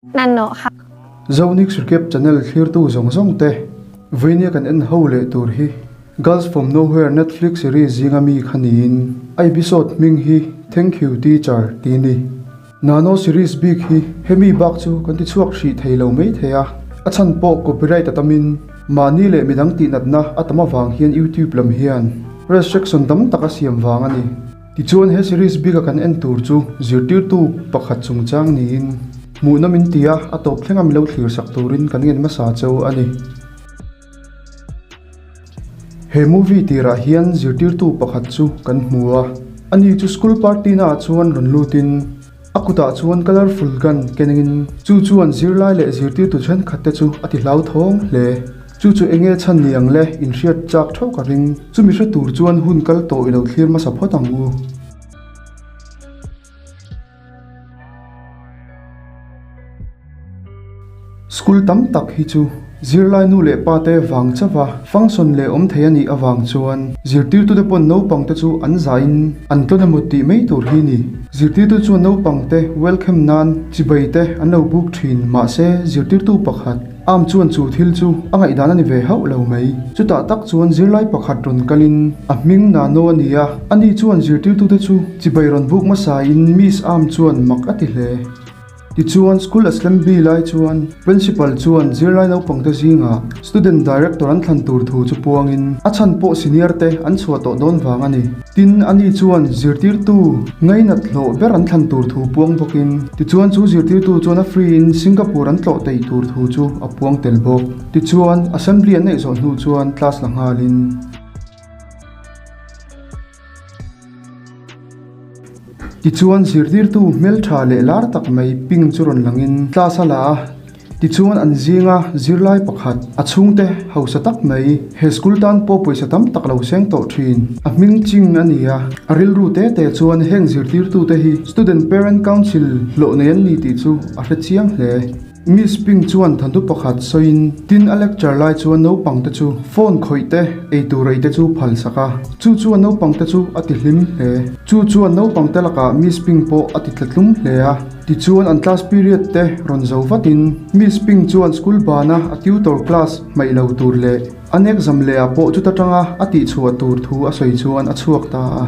Nano kha. Zonik Recap Channel thlirtu zawng zawng te, Vainia kan en ho leh tur hi Girls From Nowhere Netflix series zinga mi kha niin a episode hming hi Thank You Teacher tih a ni. Nano series bik hi hemi bak chu kan ti chhuak hrih thei lo mai thei a, a chhan pawh copyright a tamin mahni leh midang tihnatna a tam avang hian YouTube lam hian restriction tam tak a siam vang a ni. Tichuan he series bika kan en tur chu zirtirtu pakhat chungchang niin hmuhna min ti a, a tawp thlenga milo thlir sak turin kan ngen hmasa cheu a ni. He movie tirah hian zirtirtu pakhat chu kan hmu a, ani chu school party naah chuan rawn lutin a kutah chuan colourful gun kenengin chu chuan zirlai leh zirtirtu thenkhat te chu a ti hlauthawng hle. Chu chu enge chhan ni ang le inhriat chak theuh ka ring. Chumi hre tur chuan hun kal tawh i lo thlir hmasa phawt ang u. School tam tak hi chu zirlai nu leh pa te vang chauh a function leh awm thei a nih avang chuan zirtirtute pawn naupang te chu an zahin an tlawn emaw tih mai tur hi ni. Zirtirtu chuan naupang te welcome nan chibai te an lo buk thin mahse zirtirtu pakhat Am chuan chu thil chu a ngaihdan a ni ve hauh lo mai. Chutah tak chuan zirlai pakhat rawn kalin a hming Nano a ni a, ani chuan zirtirtute chu chibai rawn buk hmasain Miss Am chuan mak a ti hle. Tichuan school assembly lai chuan Principal chuan zirlai naupangte zingah Student Director an thlan tur thu chu puangin a chhan pawh senior te an chhuah tawh dawn vang a ni. Tin, ani chuan zirtirtu ngainat hlawh ber an thlan tur thu puang bawkin, tichuan chu zirtirtu chuan a free in Singapore an tlawh teih tur thu chu a puang tel bawk. Tichuan, assembly an neih zawh hnu chuan class la nghalin. Tichuan, zirtirtu hmeltha leh lar tak mai ping chu rawn langin class a la a. Tichuan an zinga zirlai pakhat, a chhungte hausa tak mai, he school tan pawh pawisa tam tak lo seng tawh thin, a hming ching a ni a. A rilru te te chuan heng zirtirtute hi Student Parent Council hlawh nei an ni tih chu a hre chiang hle. Miss Ping chuan thantu pakhat sawiin tin a lecture lai chuan naupangte chu phone khawih te, eitur ei te chu phal sak a, chu chuan naupangte chu a ti hlim hle. Chu chuan naupangte lakah Miss Ping pawh a ti tlatlum hle a. Tichuan an class period te rawn zo vatin Miss Ping chuan school bana a tutor class hmaih lo tur leh an exam leh ah pawh chuta tanga a tihchhuah tur thu a sawi chuan a chhuak ta a.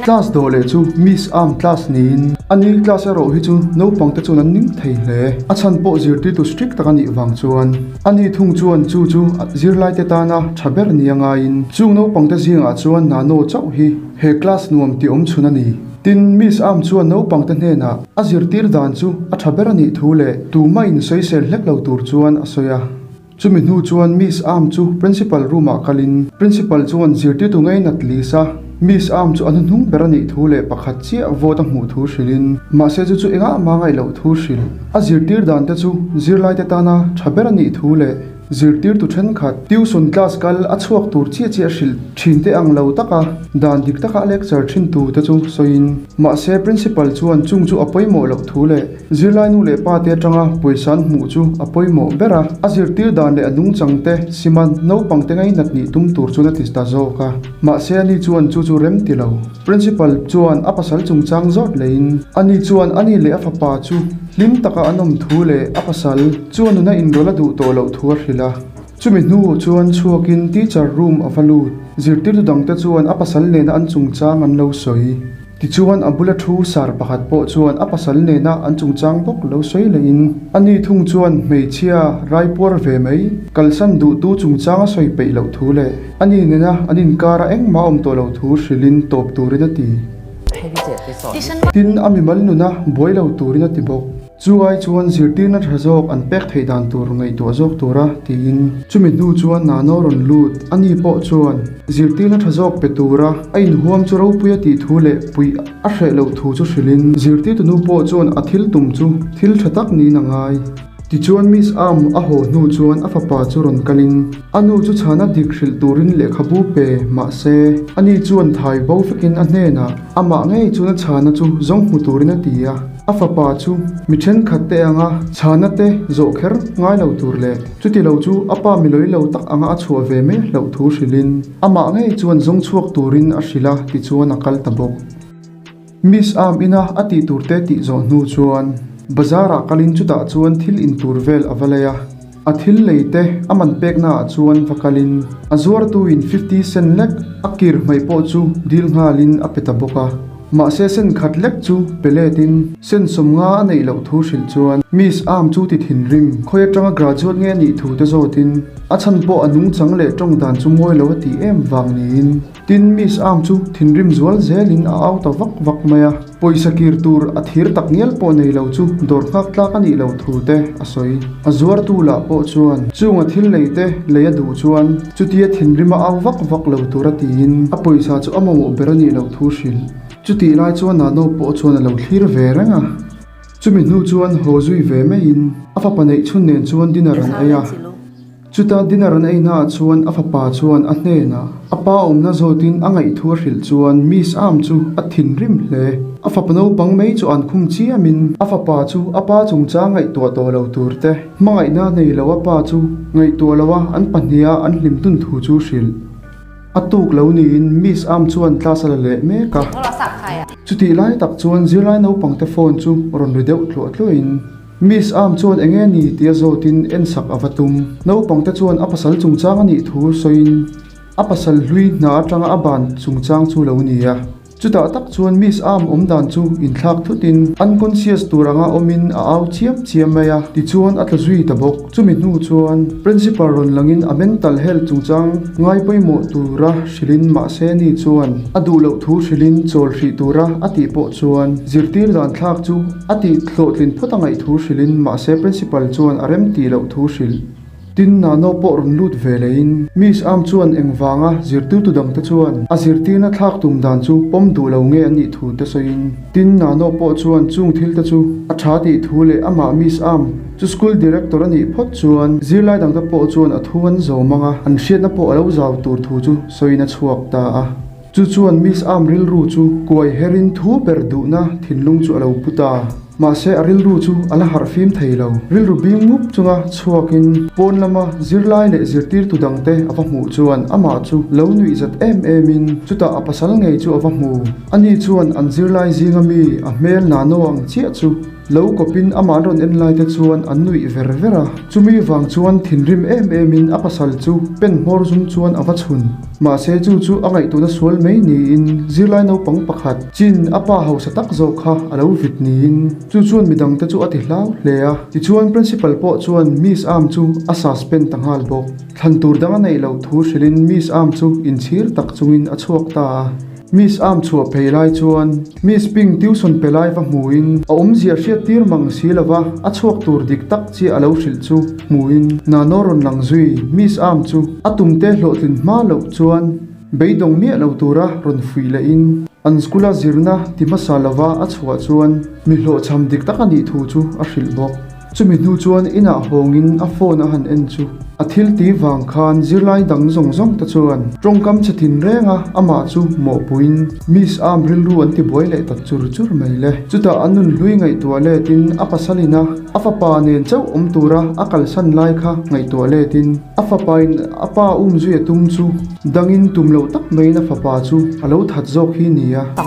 Class dawh leh chu Miss Am class niin a ni class erawh hi chu naupang te chuan an ning thei hle. A chhan pawh zirtirtu strict tak a nih vang chuan a ni thung chuan chu chu zirlai te tana tha ber nia ngaiin chung naupang te zingah chuan Nano chauh hi he class nuam ti awm chhun a ni. Tin, Miss Am chuan naupangte hnenah a zirtir dan chu a tha ber a nih thu leh tumah in sawisel hlek lo tur chuan a sawi a. Chumi hnu chuan Miss Am chu Principal room-ah kalin Principal chuan zirtirtu ngainat lis a, Miss Am chu a hnuhnung ber a nih thu leh pakhat chiah vote a hmuh thu hrilhin mahse chu chu engah mah ngaih loh thu hrilh. A zirtir dan te chu zirlaite tana tha ber a nih thu leh Zirtirtu thenkhat, tuition class kal a chhuak tur chiah chiah hrilh thin te ang lo taka dan dik taka a lecture thin tu te chu sawiin, mahse principal chuan chung chu a pawimawh loh thu leh zirlai nu leh pa te atanga pawisa an hmuh chu a pawimawh ber a, a zirtir dan leh a nungchang te sima naupang te ngainat nih tum tur chuan a ti ta zawk a, mahse ani chuan chu chu rem ti lo. Principal chuan a pasal chungchang zawt leiin ani chuan ani leh a fapa chu hlim taka an awm thu leh a pasal chuan nuna inrawlh a duh tawh loh thu a hrilh a. Chumi hnu chuan chhuakin teacher room a va lut. Zirtirtu dangte chuan a pasal nena an chungchang an lo sawi. Tichuan a bula thu sar pakhat pawh chuan a pasal nena an chungchang bawk lo sawi lehin ani thung chuan hmeichhia raipuar ve mai kalsan duhtu chungchang a sawi peih loh thu leh Ani nena an inkara engmah awm tawh lo thu hrilhin tawp turin a ti. Tin, a mimal nuna buai lo turin a ti bawk. Chu ai chuan zirtirna tha zawk an pek theih dan tur ngaihtuah zawk tura tiin. Chumi hnu chuan Nano rawn lut. Ani pawh chuan zirtirna tha zawk pe tura a inhuam chu ropui a tih thu leh puih a hreh loh thu chu hrilhin zirtirtu nu pawh chuan a thil tum chu thil tha tak niin a ngai. Tichuan Miss Am a haw hnu chuan a fapa chu rawn kalin a nu chu chhana dik hrilh turin lehkhabu pe mahse ani chuan thai bo vekin a hnenah amah ngei chuan a chhana chu zawng hmu turin a ti a. A fapa chu mi thenkhat te anga chhana te zawh kher ngai lo tur leh chuti lo chu a pa milawi lo tak anga a chhuah ve mai hlauh thu hrilhin amah ngei chuan zawng chhuak turin a hrilh a tichuan a kal ta bawk. Miss Am ina a tih tur te tih zawh hnu chuan. Bazar ah kalin chutah chuan thil in tur vel a va lei a. A thil lei te a man pekna ah chuan va kalin a zuartu in 50 cent lek a kir hmaih pawh chu dil nghalin a pe ta bawk a. Mahse cent khat lek chu pe letin cent 50 a neih loh thu hrilh chuan Miss Am chu ti thinrim khawi atanga graduate nge a nih thu te zawtin a chhan pawh a nungchang leh tawng dan chu mawi lo a tih em vang niin Tin, Miss Am chu thinrim zual zelin a au ta vak vak mai a, pawisa kir tur a thir tak ngial pawh nei lo chu dawr nghak tlak a nih loh thu te a sawi. A zuartu lah pawh chuan chung a thil lei te lei a duh chuan chutia thinrim a au vak vak lo tur a tiin a pawisa chu a mamawh ber a nih loh thu hrilh. Chutih lai chuan Nano pawh chuan a lo thlir ve reng a. Chumi hnu chuan haw zui ve maiin a fapa neih chhun nen chuan dinner an ei a. Chuta dinner an ei hnaah chuan a fapa chuan a hnenah a pa awmna zawtin a ngaihthu a hrilh chuan Miss Am chu a thinrim hle. A fapa naupang mai chu an khum chiamin a fapa chu a pa chungchang ngaihtuah tawh lo tur te, hmangaihna nei lo a pa chu ngaihtuah loa an pahniha an hlim tun thu chu hrilh. A tuk lo niin Miss Am chuan class a la leh mek a. Chutih lai tak chuan zirlai naupangte phone chu rawn ri deuh tluah tluahin. Miss Am chuan eng nge ni tia zawtin ensak a va tum. Naupangte chuan a pasal chungchang a nih thu sawiin a pasal hlui hna atanga a ban chungchang chu lo ni a. Chutah tak chuan Miss Am awm dan chu inthlak thutin unconscious tur anga awmin a au chiam chiam mai a, tichuan a tla zui ta bawk. Chumi hnu chuan Principal rawn langin a mental health chungchang ngai pawimawh tura hrilhin mahse ni chuan a duh loh thu hrilhin chawl hrih tura a tih pawh chuan zirtir dan thlak chu a tih hlawhtlin phawt a ngaih thu hrilhin mahse Principal chuan a rem tih loh thu hrilh. Tin, Nano pawh rawn lut ve lehin Miss Am chuan engvanga zirtirtu dangte chuan a zirtirna thlak tum dan chu pawm duh lo nge an nih thu te sawiin Tin, Nano pawh chuan chung thil te chu a tha tih thu leh amah Miss Am chu school director a nih phawt chuan zirlai dangte pawh chuan a thu an zawm ang a, an hriatna pawh a lo zau tur thu chu sawiin a chhuak ta a. Chu chuan Miss Am rilru chu kuai herin thu ber duhna thinlung chu a lo pu ta. Mahse a rilru chu a la harh fim thei lo. Rilru bing mup chunga chhuakin pawn lama zirlai leh zirtirtu dangte a va hmuh chuan amah chu lo nuih zat em emin chutah a pasal ngei chu a va hmu. Ani chuan an zirlai zinga mi a hmel nano ang chiah chu lo kawpin amah an rawn en lai te chuan an nuih ver ver a. Chumi vang chuan thinrim em emin a pasal chu pen hmawr zum chuan a va chhun. Mahse chu chu a ngaihtuahna sual mai niin zirlai naupang pakhat chin a pa hausa tak zawk kha a lo vit niin chu chuan midangte chu a ti hlau hle a. Tichuan Principal pawh chuan Miss Am chu a suspend ta nghal bawk. Thlan tur dang a neih loh thu hrilhin Miss Am chu inchhir tak chungin a chhuak ta a. Miss Am chhuah phei lai chuan Miss Ping tuition pe lai va hmuhin a awmzia hriat tir mang si lova a chhuak tur dik tak chiah a lo hrilh chu hmuhin Nano rawn lang zui Miss Am chu a tumte hlawhtlin hma loh chuan beidawng miah lo tura rawn fuih lehin an school a zirna ti hmasa lova a chhuah chuan mi hlawhchham dik tak a nih thu chu a hrilh bawk. Chumi hnu chuan inah hawngin a phone a han en chu a thil ti vang khan zirlai dang zawng zawng te chuan tawngkam chhe thin reng a, amah chu mawhpuiin Miss Am rilru an ti buai leh ta chur chur mai le. Chutah an nun hlui ngaihtuah letin a pasalin a a fapa nen chauh awm tura a kalsan lai kha ngaihtuah letin a fapain a pa um zui a tum chu dangin tum loh tak maiin a fapa chu a lo that zawk hi ni a. A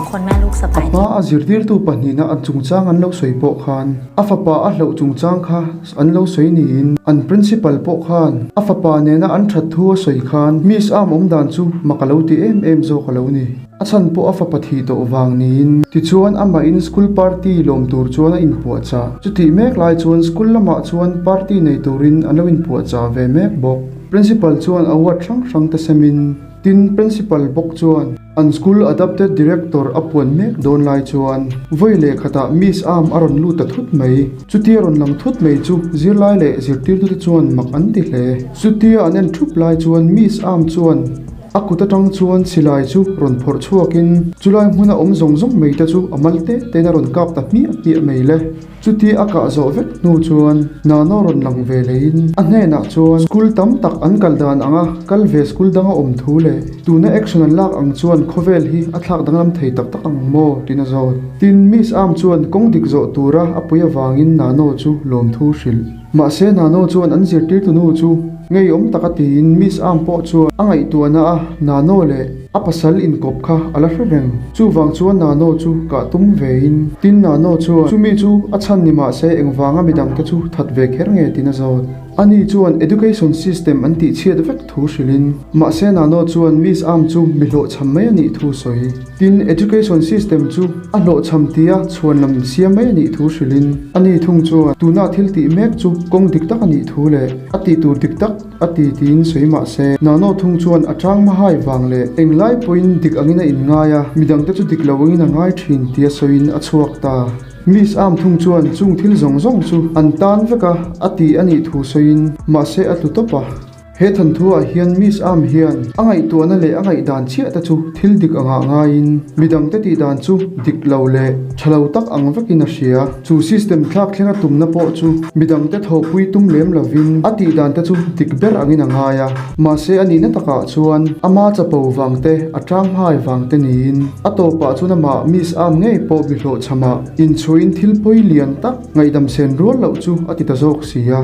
hma a zirtirtu pahnihna an chungchang an lo sawi pawh khan A fapa a hlauh chungchang kha an lo sawi niin an principal pawh khan a fapa nena an that thu a sawi khan Miss Am awm dan chu mak a lo ti em em zawk a lo ni. A chhan pawh a fapa thih tawh vang niin tichuan amahin school party lawm tur chuan a inpuahchah. Chutih mek lai chuan school lamah chuan party nei turin an lo inpuahchah ve mek bawk. Principal chuan award hrang hrang te semin tin principal bawk chuan An school adopted director a puan mek dawn lai chuan vawi leh khatah Miss Am a rawn lut ta thut mai. Chutia rawn lang thut mai chu zirlai leh zirtirtute chuan mak an ti hle. Chutia an en thup lai chuan Miss Am chuan a kut atang chuan silai chu rawn phawrh chhuakin chulai hmuna awm zawng zawng mai te chu a mal te tein a rawn kap ta hmiah hmiah mai le. Chuti a kah zawh vek hnu chuan Nano rawn lang ve leiin a hnenah chuan school tam tak an kal dan anga kal ve school danga awm thu leh tuna action an lak ang chuan khawvel hi a thlak danglam thei tak tak ang maw tiin a zawt. Tin, Miss Am chuan kawng dik zawh tura a pui avangin Nano chu lawmthu hrilh. Mahse Nano chuan an zirtirtu nu chu ngeiawm taka tiin Miss Am pawh chuan a ngaihtuahna a Nano leh. A pasal inkawp kha a la hre reng. Chuvang chuan Nano chu kah tum vein, tin Nano chuan chumi chu a chhan ni mahse engvanga midangte chu that ve kher nge tin a zawt. Ani chuan education system an tih chhiat vek thu hrilhin, mahse Nano chuan Miss Am chu mi hlawhchham mai a nih thu sawi. Tin education system chu a hlawhchham tia chhuan lam siam mai a nih thu hrilhin, ani thung chuan tuna thil tih mek chu kawng dik tak a nih thu leh a tih tur dik tak A ti tiin sawi mah se, Nano thung chuan a tang hmahai vang leh englai pawhin dik angin a inngai a, midangte chu dik lo angin a ngai thin tia sawiin a chhuak ta. Miss Am thung chuan chung thil zawng zawng chu an tan vek a, a ti a nih thu sawiin mahse a tlu tawp a. He thanthuah hian Miss Am hian a ngaihtuahna leh a ngaihdan chiah te chu thil dik angah ngaiin midangte tihdan chu dik lo leh tha lo tak ang vekin a hria. Chu system thlak thlenga tumna pawh chu midangte thawhpui tum lem lovin a tih dan te chu dik ber angin a ngai a. Mahse a nihna takah chuan ama chapo vang te, a tang hmai vang te niin a tawpah chuan amah Miss Am ngei pawh mi hlawhchhamah inchhuahin thil pawi lian tak ngaihdam sen rual loh chu a ti ta zawk si a.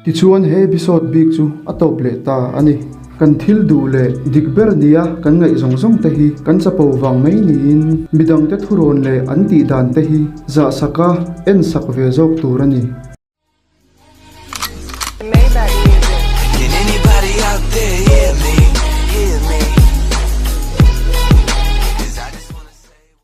Tichuan he episode bik chu a tawp leh ta a ni. Kan thil duh leh dik ber nia kan ngaih zawng zawng te hi kan chapo vang mai niin midangte thurawn leh an tih dan te hi zahsaka en sak ve zawk tur a ni.